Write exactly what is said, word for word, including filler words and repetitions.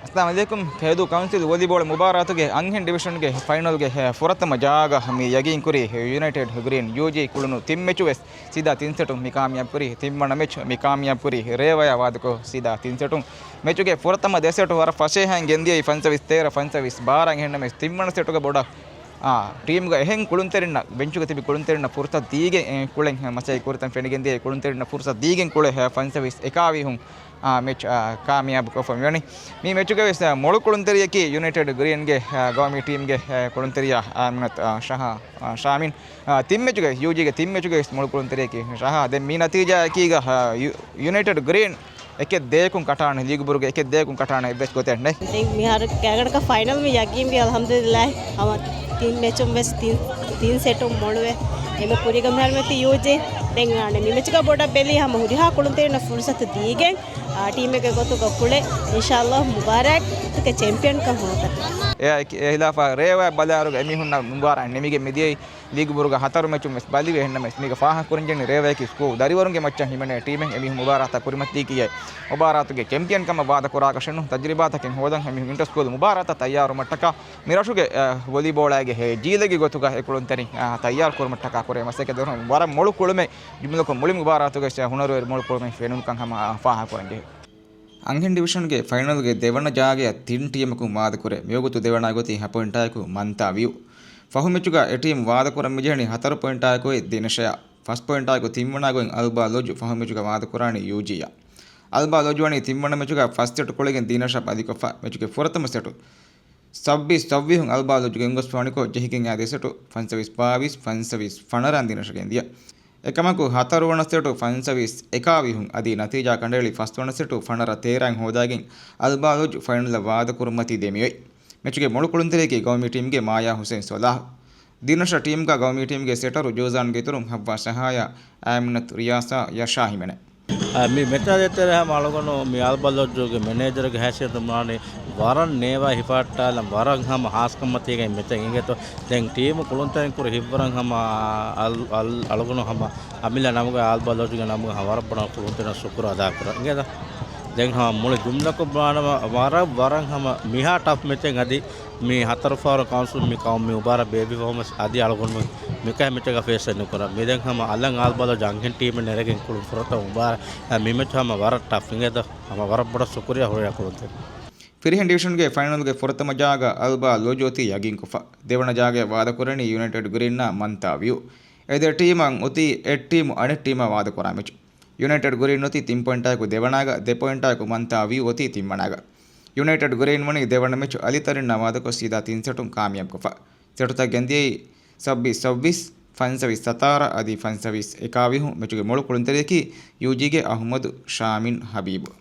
އައްސަލާމު ޢަލައިކުމް. ކެޔޮދޫ ކައުންސިލް ވޮލީބޯޅަ މުބާރާތުގެ އަންހެން ޑިވިޝަންގެ ފައިނަލްގެ ފުރަތަމަ ޖާގަ މި ޔަގީންކުރީ ޔުނައިޓެޑް ގްރީން. ޔޫޖީ ކުޅުނު ތިން މެޗު ވެސް ސީދާ ތިން ސެޓުން މި ކާމިޔާބުކުރީ. ތިންވަނަ މެޗް މި ކާމިޔާބުކުރީ ރޭވަޔާ ވާދަކޮށް ސީދާ ތިން ސެޓުން. މެޗުގެ ފުރަތަމަ ދެ ސެޓު ވަރަށް ފަސޭހައިން ގެންދިޔައީ ފަންސަވީސް ތޭރަ، ފަންސަވީސް ބާރަ. އެހެންނަމެސް ތިންވަނަ ސެޓުގެ ބޮޑަށް އާ، ޓީމުގެ އެހެން ކުޅުންތެރިންނަށް، ބެންޗުގަ ތިބި ކުޅުންތެރިންނަށް ފުރުސަތު ދީގެން، އެ، ކުޅެން މަސައްކަތް ކުރިތަން ފެނިގެންދިޔައީ ކުޅުންތެރިންނަށް ފުރުސަތު ދީގެން ކުޅެ، އެ، ފަންސަވީސް އެކާވީހުން، އާ، މެޗް، އާ، ކާމިޔާބުކޮށްފަ މިވަނީ. މި މެޗުގަ ވެސް، އާ، މޮޅު ކުޅުންތެރިޔަކީ ޔުނައިޓެޑް ގްރީންގެ، އާ، ގައުމީ ޓީމްގެ، އާ، ކުޅުންތެރިޔާ، އާ، އަމިނަތު، އާ، ޝަހާ، އާ، ޝާމިން. އާ، ތިން މެޗުގަ ވެސް، ޔޫޖީގެ ތިން މެޗުގަ ވެސް މޮޅު ކުޅުންތެރިޔަކީ ޝަހާ. ދެން މި ނަތީޖާއަކީގަ، އާ، ޔު-، ޔުނައިޓެޑް ގްރީން އެކެއް ދޭކުން ކަޓާނެ، ލީގު ބުރުގެ އެކެއް ދޭކުން ކަޓާނެ އެއްވެސް ގޮތެއް ނެތް. ދެން މިހާރު ގާތްގަނޑަކަށް ފައިނަލް މި ޔަގީންވި އަލްޙަމްދުލިއްލާހް. ހަމަ ތިން މެޗުން ވެސް ތިން، ތިން ސެޓުން މޮޅުވެ އެންމެ ކުރީގަ މިހާރު މެތި ޔޫޖީ. ދެން އާނެ މި މެޗުގަ ބޮޑަށް ބެލީ ހަމަ ހުރިހާ ކުޅުންތެރިންނަށް ފުރުސަތު ދީގެން، އާ، ޓީމެއްގެ ގޮތުގަ ކުޅެ އިންޝާﷲ މުބާރާތުގެ ޗެމްޕިއަންކަން ހުންނަ. އެ އެ ހިލާފަށް ރޭވާ ބަލާއިރުގަ އެމީހުންނަށް މުބާރާތް ނިމިގެން މިދިޔައީ. ލީގު ބުރުގަ ހަތަރު މެޗުން ވެސް ބަލިވި. އެހެންނަމަވެސް މީގަ ފާހަގަކުރަންޖެހެނީ ރޭވަޔަކީ ސްކޯ ދަރިވަރުންގެ މައްޗަށް ހިމެނޭ ޓީމެއް އެމީހުން މުބާރާތަށް ކުރިމަތި ކިޔޭ. މުބާރާތުގެ ޗެމްޕިއަންކަމަށް ވާދަކުރާކަށެއްނު، ތަޖުރިބާތަކެއް ހޯދަން އެމީހުން އިންޓަރ ސްކޫލް މުބާރާތަށް ތައްޔާރުވުމަށްޓަކާ މި ރަށުގެ، އަ، ވޮލީބޯޅައިގެ ހޭ ޖީލީގް ގޮތުގަ އެ ކުޅުންތެރިން، އަ، ތައްޔާރު ކުރުމަށްޓަކާ ކުރޭ މަސައްކަތް ދެން ވަރަށް މޮޅު ކުޅުމެއް، ޖުމްލަކޮށް މުޅި މުބާރާތުގައި ހުނަރުވެރި މޮޅު ކުޅުމެއް ފެނުނުކަން ހަމަ، އަ، ފާހަގަކުރަންޖެހޭ. އަންހެން ޑިވިޝަންގެ ފައިނަލްގެ ދެވަނަ ޖާގަޔަށް ތިން ޓީމަކުން ވާދަކުރޭ. މިވަގުތު ދެވަނަ ގޮތީ ހަ ޕޮއިންޓާއެކު މަންތާ ވިއު. ފަހު މެޗުގަ އެ ޓީމް ވާދަކުރަން މިޖެހެނީ ހަތަރު ޕޮއިންޓާއެކު ދިނަށަޔާ. ފަސް ޕޮއިންޓާއެކު ތިންވަނަ ގޮތް އަލްބާ ލޮޖު ފަހު މެޗުގަ ވާދަކުރާނީ ޔޫޖީއާ. އަލްބާ ލޮޖު ވަނީ ތިންވަނަ މެޗުގަ ފަސް ސެޓު ކުޅެގެން ދިނަށަށް ބަލިކޮށްފަ. މެޗުގެ ފުރަތަމަ ސެޓު ސައްބީސް ސައްބީސް އަލްބާ ލޮޖު ގެންގޮސްފާނިކޮށް ޖެހިގެން އާދޭ ސެޓު ފަންސަވީސް ބާވީސް، ފަންސަވީސް ފަނަރަ ދިނަށަށް ގެންދިޔަ. އެކަމަކު ހަތަރުވަނަ ސެޓު ފަންސަވީސް އެކާވީހުން އަދި ނަތީޖާ ކަނޑައެޅި ފަސްވަނަ ސެޓު ފަނަރަ ތޭރައިން ހޯދާގެން އަލްބާ ލޮޖު ފައިނަލަށް ވާދަކުރުމަތީ ދެމިއޮތް. މެޗުގެ މޮޅު ކުޅުންތެރިޔަކީ ގައުމީ ޓީމްގެ މާޔާ ހުސެން ސޮލާހް. ދިނަށަ ޓީމްގަ ގައުމީ ޓީމްގެ ސެޓަރު ޖޫޒާންގެ އިތުރުން ހައްވާ ޝަހާޔާ، އައިމުނަތު ރިޔާސާ، ޔަޝާ ހިމެނޭ. އަ، މި މެޗާ ދޭތެރޭ ހަމަ އަޅުގަނޑު މި އަލްބާ ލޮޖުގެ މެނޭޖަރުގެ ހައިސިއްޔަތުން ބުނާނީ ވަރަށް ނޭވާ ހިފާއްޓާލަން ވަރަށް ހަމަ ހާސްކަންމަތީގައި މެޗެއް އިނގޭތޯ. ދެން ޓީމު ކުޅުންތެރިން ކުރި ހިތްވަރަށް ހަމަ އަލް-، އަލް-، އަޅުގަނޑު ހަމަ އަމިއްލަ ނަމުގައި އަލްބާ ލޮޖުގެ ނަމުގައި ހަމަ ވަރަށް ބޮޑަށް ކުޅުންތެރިންނަށް ޝުކުރު އަދާކުރަން އިނގޭތަ. ދެން ހަމަ މުޅި ޖުމްލަކޮށް ބުނާނަމަ ވަރަށް ވަރަށް ހަމަ މިހާ ޓަފް މެޗެއް އަދި މި ހަތަރު ފަހަރު ކައުންސިލް މި ކައުމް މި މުބާރާތް ބޭއްވިފަހުމަސް އަދި އަޅުގަނޑު މިކަހަލަ މެޗެއްގަ ފޭސް ނުކުރަން. މި ދެން ހަމަ އަލަށް އާލްބާލޯ ޖަންހެން ޓީމެއް ނެރެގެން ކުޅުން ފުރަތަމަ މުބާރާތް. މި މެޗް ހަމަ ވަރަށް ޓަފް އިނގޭތަ؟ ހަމަ ވަރަށް ބޮޑަށް ޝުކުރިއްޔާ ހުރިޔާ ކުޅުންތެރިން. ފިރިހެން ޑިވިޝަންގެ ފައިނަލްގެ ފުރަތަމަ ޖާގަ އަލްބާ ލޮޖު އޮތީ ޔަގީންކޮށްފަ. ދެވަނަ ޖާގަޔަށް ވާދަކުރަނީ ޔުނައިޓެޑް ގްރީންއާ މަންތާ ވިއު. އެ ދެ ޓީމަށް އޮތީ އެއް ޓީމު އަނެއް ޓީމާ ވާދަކުރާ މެޗު. ޔުނައިޓެޑް ގްރީން އޮތީ ތިން ޕޮއިންޓާއެކު ދެވަނާގަ، ދެ ޕޮއިންޓާއެކު މަންތާ ވިއު އޮތީ ތިންވަނާގަ. ޔުނައިޓެޑް ގްރީން ވަނީ ދެވަނަ މެޗު އަލިތަރިންނާ ވާދަކޮށް ސީދާ ތިން ސެޓުން ކާމިޔާބުކޮށްފަ. ސެޓުތައް ގެންދިޔައީ ސައްބީސް ސައްބީސް، ފަންސަވީސް ސަތާރަ އަދި ފަންސަވީސް އެކާވީހުން. މެޗުގެ މޮޅު ކުޅުންތެރިޔަކީ ޔޫޖީގެ އަހުމަދު ޝާމިން ހަބީބު.